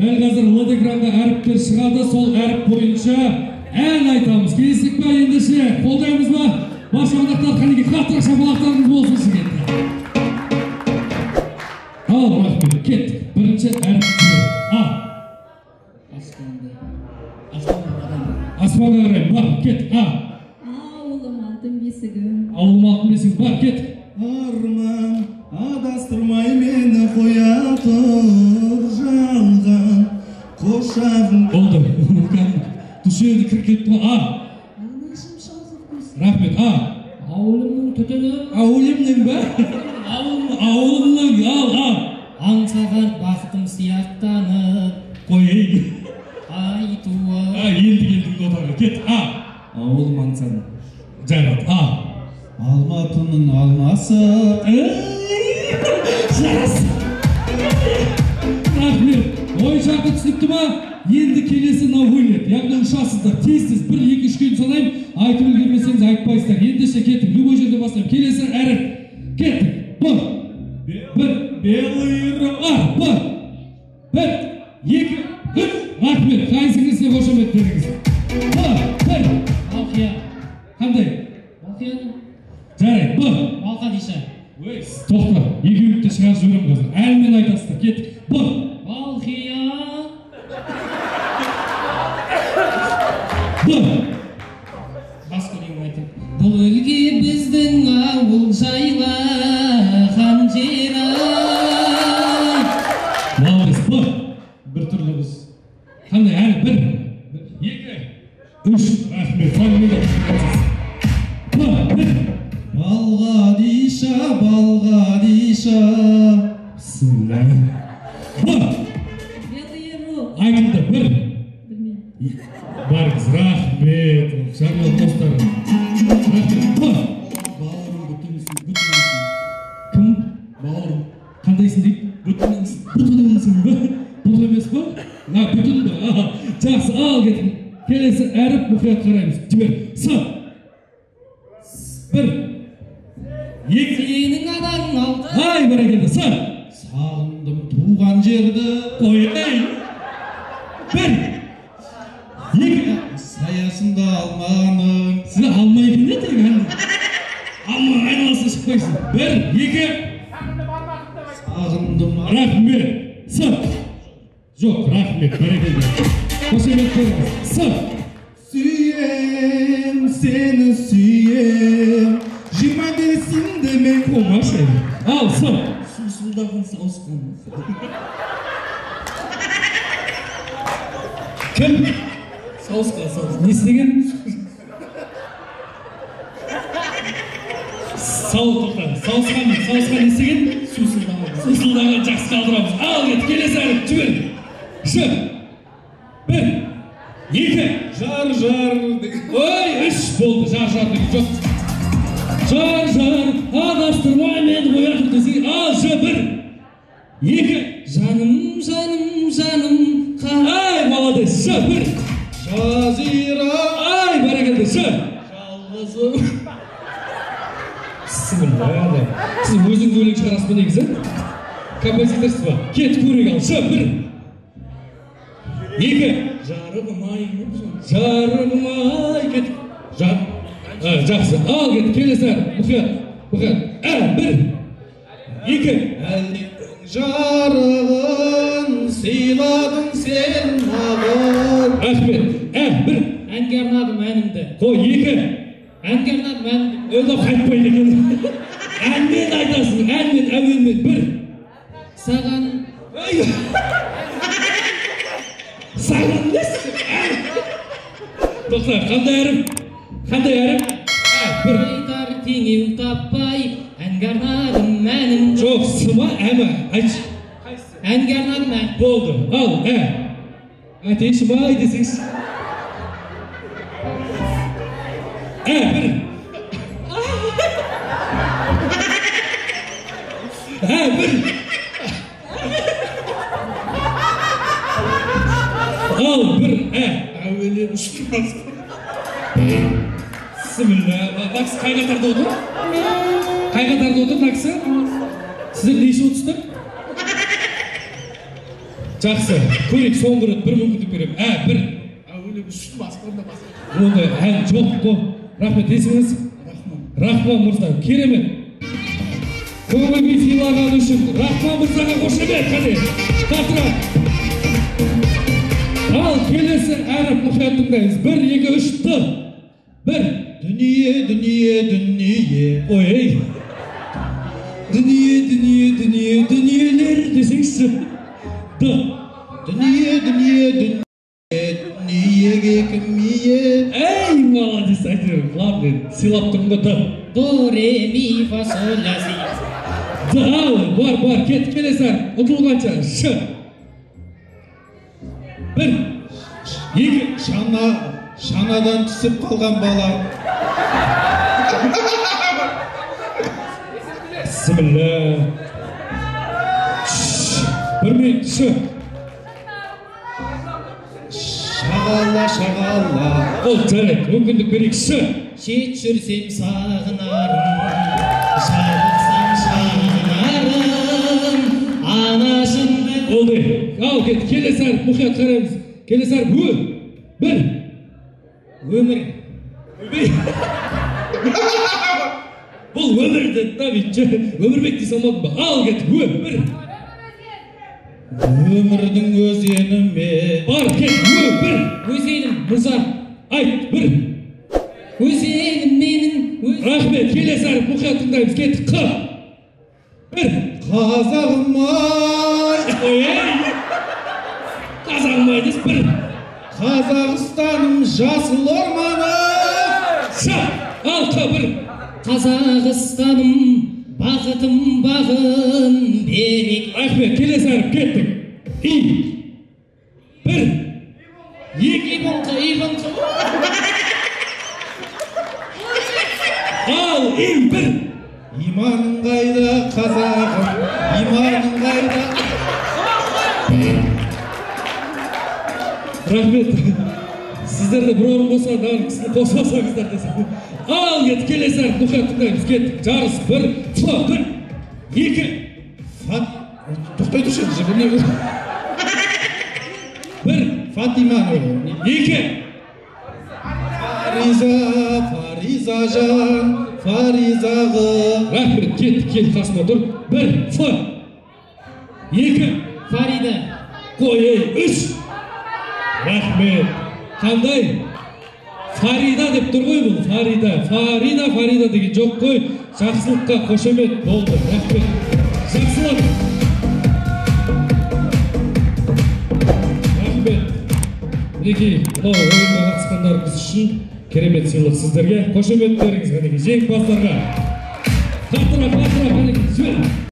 Дәл қазір лед экранда әріптер шығады, сол әріп бойынша ән айтамыз. Келістік па ендеше? Қолдаймыз ба? Бас шапалақтар, қанеки қаттырақ шапалақтарыңыз болсыншы кетті. Ал, рахмет, кеттік. Бірінші әріп А. Аспанды. Аспанға қарай. Аспанға қарай, бар, кеттік. А. Ауылым алтын бесігім. Ауылым алтын бесігім, бар, кеттік. Арман, адастырмай мені қоя тұр жалған қошағың. Болды. Дүшені кіріп кетті ғой. А. Анашым шалқып күлсін. Рахмет. А. Ауылымның түтіні. Ауылымның ба? Ауылымның, ал, а. Аңсаған бақытым сияқтанып. Қой, ей. Ай туа. А, енді келдің отарға. Кет, а. Ауылым аңсадым. Жарайды, а. Алматының алмасы. Жарас. Рахмет. Ойын шарты түсінікті ма? Енді келесі на вылет. Яғни ұшасыздар. Тез-тез 1, 2, 3 дейін санаймын. Айтып үлгермесеңіз айтпайсыздар. Ендеше кеттік. Любой жерде бастаймын. Келесі әріп. Кеттік. Б. Бір. Белый А. Б. 1, 2, 3. Рахмет. Қайсыңызға қошемет беріңіз. Б. 1. Балқия. Қандай? Балқияның. Жарайды. Б. Балқадиша. Өй, тоқта. Екеуіңді де шығарып жіберемін қазір. Әнмен айтасыздар. Кеттік. Б. Балқия. Б. Бас көрейін айтып. Бұл өлке біздің ауыл жайлаған жер ай. Молодец. Б. Бір түрлі қыз. Қандай ән? 1, 2, 3. Рахмет. Б. 1. Балғадиша, Балғадиша. Бісміллә. Б. Белый рог. Айтылды. 1. Білмеймін. Барыңыз. Рахмет. Жаңа достарым. Рахмет. Б. Бауырым бүтінсің, бүтінсің. Кім? Бауырым. Қандайсың дейді? Бүтінсің. Бүтінсің бе? Бұл емес па? А, бүтін бе? Аха. Жақсы, ал кеттік. Келесі әріп мұқият қараймыз. Жібер. С. 1. 2. Сенің анаң алды. Ай, бәрекелді. С. Сағындым туған жерді. Қой, ей. 1. 2. Саясында алманың. Сіз алма екен не тегі әнді? Алманың айналасына шықпайсың. 1, 2. Сағындым. Рахмет. С. Жоқ, рахмет, бәрекелді. Қошемет беріңіз. С. Сүйем, сені сүйем. 25-імді мен. Қомаш ай. Ал, С. Сусылдаған сауысқан. Кім? Сауысқан, сауысқан. Не істеген? Сау тоқта. Сауысқан, сауысқан не істеген? Сусылдаған. Сусылдаған, жақсы қалдырамыз. Ал, кет, келесі әріп, жібер. Ш. 1, 2. Жар, жар деген. Ой, 3 болды. Жар, жар деген жоқ. Жар, жар, адастырмай мені оятып десең, ал, Ж, 1, 2. Жаным, жаным, жаным. Ай, молодец. Ж, 1. Жазира. Ай, бәрекелді. Ж. Жалғызым. Бісміллә. Сіз өзіңіз өлең шығарасыз ба негізі? Композиторсыз ба? Кет, көрейік ал. Ж, 1, 2. Жарығым ай. Жарығым ай, кет. Жар. Жақсы. Ал, кет, келесі әріп. Мұқият, мұқият. Ә, 1, 2. Әлемнің жарығын сыйладың сен маған. Рахмет. Ә, 1. Әнге арнадым әнімді. Қой, 2. Әнге арнадым әнімді. Ойлап қайтпайды екен. Әнмен айтасың, әнмен, әуенмен. 1. Саған. Ай. Саған несі? Тоқта, қандай әріп? Қандай әріп? Ә, 1. Айтар теңеу таппай, әнге арнадым әнімді. Жоқ, С ма, Ә ма? Айтшы. Әнге арнадым ән. Болды. Ал, Ә. Айтайыншы ма, ай десеңші. Ә, 1. Ә, 1. Ал, 1, Ә. Әуелеп ұшырмас. Бісміллә. Мына кісі қай қатарда отыр? Қай қатарда отыр мына кісі? Сіздер не үшін отырсыздар? Жақсы, көрейік, соңғы рет бір мүмкіндік беремін. Ә, бір. Әуелі ұштым аспанда басқа. Ондай ән жоқ қой. Рахмет, есіміңіз? Рахман. Рахман мырза, керемет. Көңіл күй сыйлағаны үшін Рахман мырзаға қошемет, қане. Қаттырақ. Ал келесі әріп мұқият тыңдаймыз. 1, 2, 3, Т. 1. Дүние, дүние, дүние. Ой, ей. Дүние, дүние, дүние, дүниелер десеңізші. Д. Дүние, дүние, дүние, дүниеге кім ие? Ей, молодец, әйтеуір, главный, сыйлап тұрмын ғой, Д. До, ре, ми, фа, соль, ля, си. Д, ал, бар, бар, кет, келесі әріп, ұтылғанша, Ш. 1, 2. Шанадан түсіп қалған бала. Бісміллә. 1 минут, Ш. Шағала, шағала. Ол жарайды, мүмкіндік берейік, Ш. Шет жүрсем сағынарым, жалықсам шағынарым, анашымды. Болды. Ал кет, келесі әріп, мұқият қараймыз. Келесі әріп, Ө. 1. Өмір. Бұл өмір деді да, бүйтші. Өмірбек дей салмадым ба? Ал кет, Ө, 1. Өмірдің өзені ме? Бар, кет, Ө, 1. Өзенім, мырза. Айт, 1. Өзенім менің. Рахмет, келесі әріп, мұқият тыңдаймыз. Кеттік, Қ. 1. Қазағым ай. Ой, ей. Қазағым ай дес, 1. Қазақстаным жасыл орманы. Ш. Ал, Қ, 1. Қазақстаным бақытым бағын берек. Рахмет, келесі әріп, кеттік. И. 1. 2. Ибонқы, ибонқы. Ал, И, 1. Иманың қайда, қазағым, иманың қайда? Рахмет. Сіздер де бір орын болса, мына кісіні қосып алсаңыздар десем. Ал, кет, келесі әріп, мұқият тыңдаймыз. Кеттік. Жарыс 1, Ф, 1, 2. Фат, тоқтай тұршы енді, не бұл? 1. Фатима. 2. Фариза, Фариза жан, Фаризағы. Рахмет, кеттік, кел қасыма тұр. 1, Ф, 2. Фарида. Қой, ей, 3. Рахмет. Қандай? Фарида деп тұр ғой бұл, Фарида. Фарида, Фарида деген жоқ қой. Жақсылыққа қошемет болды. Рахмет. Жақсылық. Рахмет. Мінекей, мынау ойынға қатысқандарыңыз үшін керемет сыйлық сіздерге. Қошемет беріңіз, мінекей, жеңімпаздарға. Қаттырақ, қаттырақ, мінекей, жібер.